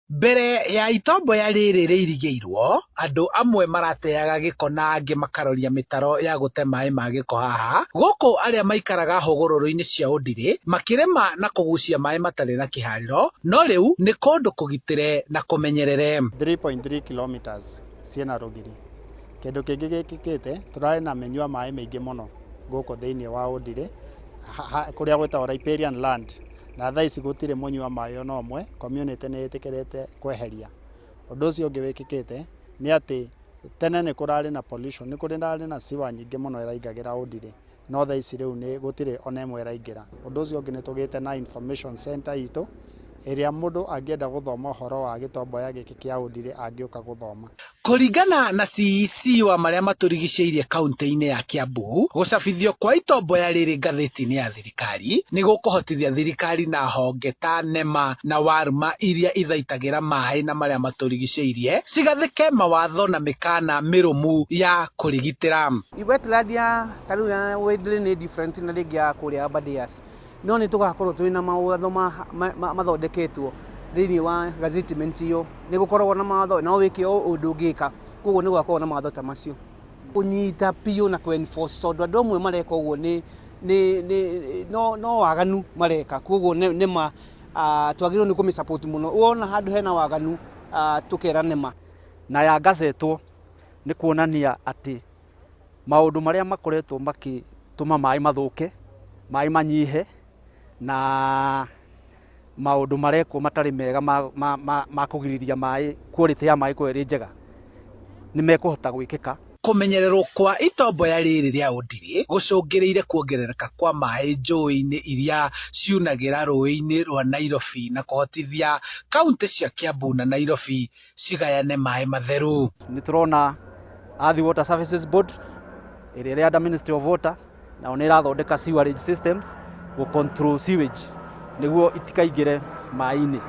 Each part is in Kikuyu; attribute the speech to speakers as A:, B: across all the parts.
A: Mbere ya itomboya rĩrĩ rĩirigĩirwo, andũ amwe marateaga gĩko na angĩ makaroria mĩtaro ya gũte maĩ ma gĩko haha, gũkũ arĩa maikaraga hũgũrũrũ-inĩ cia Ũndirĩ makĩrĩma na kũgucia maĩ matarĩ na kĩharĩro, no rĩu nĩ kũndũ kũgitĩre na kũmenyerere.
B: 3.3 kilometers ciĩna rũgiri. Kĩndũ kĩngĩ gĩkĩkĩte, tũrarĩ na mĩnyua maĩ mĩingĩ mũno gũkũ thĩinĩ wa Ũndirĩ, kũrĩa gwĩtagwo riparian land. Na thaa ici gũtirĩ mũnyua maĩ ona ũmwe, community nĩ ĩtĩkĩrĩte kweheria. Ũndũ ũcio ũngĩ wĩkĩkĩte nĩ atĩ tene nĩ kũrarĩ na pollution, nĩ kũrarĩ na sewer nyingĩ mũno ĩraingagĩra Ũndirĩ, no thaa ici rĩu nĩ gũtirĩ ona ĩmwe ĩraingĩra. Ũndũ ũcio ũngĩ nĩ tũgĩte na information center itũ, ĩrĩa mũndũ angĩenda gũthoma ũhoro wa gĩtomboya gĩkĩ kĩa Ũndirĩ angĩũka gũthoma.
A: Kũringana na CEC wa marĩa matũrigicĩirie kaunti-inĩ ya Kiambu, gũcabithio kwa itomboya rĩrĩ ngathĩti-inĩ ya thirikari nĩ gũkũhotithia thirikari na honge ta NEMA na WARMA iria ithaitagĩra maĩ na marĩa matũrigicĩirie cigathĩke mawatho na mĩkana mĩrũmu ya kũrigitĩra.
C: Wetland ya ta rĩu ya Wendley nĩ different na rĩngĩ ya kũrĩa Aberdares. No nĩ tũgakorwo twĩ na mawatho mathondeketwo thĩinĩ wa gazettement ĩyo. Nĩ gũkoragwo na mawatho, no wĩke ũũ ndũngĩka. Koguo nĩ gũgakorwo na mawatho ta macio. Kũnyita biũ na kũ enforce tondũ andũ amwe mareka ũguo nĩ nĩ nĩ no no waganu mareka. Koguo nĩ ma twagĩrĩirwo nĩ kũmĩ support mũno. Wona handũ hena waganu tũkera nĩ ma.
D: Na ya gazetwo nĩ kuonania atĩ maũndũ marĩa makoretwo makĩtũma maĩ mathũke, maĩ manyihe na maũndũ marekwo matarĩ mega ma, ma, ma, ma kũgirĩrĩria maĩ, quality ya maĩ ĩkorwo ĩrĩ njega nĩ mekũhota gwĩkĩka.
A: Kũmenyererwo kwa itomboya rĩrĩ rĩa Ũndirĩ gũcũngĩrĩire kuongerereka kwa maĩ njũĩ-inĩ iria ciunagĩra rũĩ-inĩ rwa Nairobi na kũhotithia kauntĩ cia Kiambu na Nairobi cigayane maĩ matheru.
D: Nĩ tũrona Athi Water Services Board ĩrĩa ĩrĩ under Ministry of Water nao nĩ ĩrathondeka sewerage systems gũ control sewage nĩguo itikaingĩre maĩ-inĩ.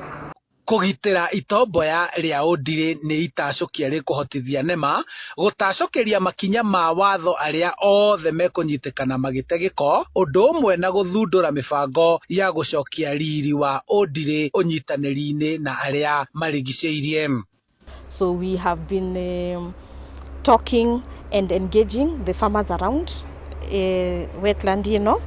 A: Kũgitĩra itomboya rĩa Ũndirĩ nĩ itacũkia rĩkũhotithia NEMA gũtacũkĩria makinya ma watho arĩa othe mekũnyitĩkana magĩte gĩko, ũndũ ũmwe na gũthundũra mĩbango ya gũcokia riri wa Ũndirĩ ũnyitanĩri-inĩ na arĩa marigicĩirie.
E: So we have been talking and engaging the farmers around wetland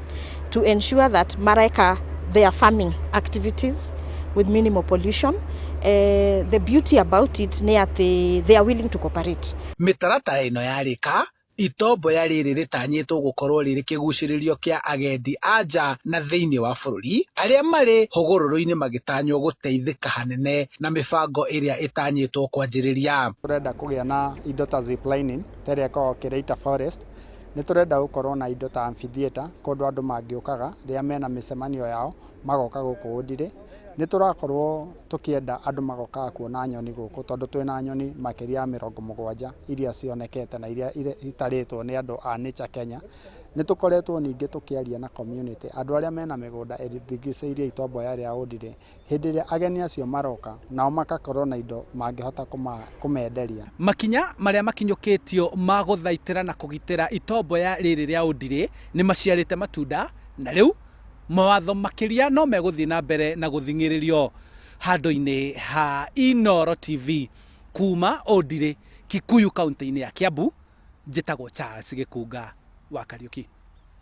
E: to ensure that mareka their farming activities with minimal pollution. The beauty about it nĩ atĩ they are willing to cooperate.
A: Mĩtaratara ĩno yarĩka, itomboya rĩrĩ rĩtanyĩtwo gũkorwo rĩrĩ kĩgucĩrĩrio kĩa agendi a nja na thĩinĩ wa bũrũri arĩa marĩ hũgũrũrũ-inĩ magĩtanywo gũteithĩka hanene na mĩbango ĩrĩa ĩtanyĩtwo kwanjĩrĩria.
B: Tũrenda kũgĩa na indo ta ziplining ta ĩrĩa ĩkoragwo Kĩraita Forest. Nĩ tũrenda gũkorwo na indo ta amphitheater kũndũ andũ mangĩũkaga rĩrĩa mena mĩcemanio yao magoka gũkũ Ũndirĩ. Nĩ tũrakorwo tũkĩenda andũ magokaga kuona nyoni gũkũ tondũ twĩna nyoni makĩria ya 70 iria cionekete na iria itarĩtwo nĩ andũ a Nature Kenya. Nĩ tũkoretwo ningĩ tũkĩaria na community, andũ arĩa mena mĩgũnda ĩrigicĩirie itomboya rĩa Ũndirĩ, hĩndĩ ĩrĩa ageni acio maroka nao magakorwo na indo mangĩhota kũmenderia.
A: Makinya marĩa makinyũkĩtio ma gũthaitĩra na kũgitĩra itomboya rĩrĩ rĩa Ũndirĩ nĩ maciarĩte matunda na rĩu mawatho makĩria no megũthiĩ na mbere na gũthing'ĩrĩrio handũ-inĩ ha Inooro TV kuma Ũndirĩ, Kikuyu kaunti-inĩ ya Kiambu. Njĩtagwo Charles Gĩkunga wa Kariũki.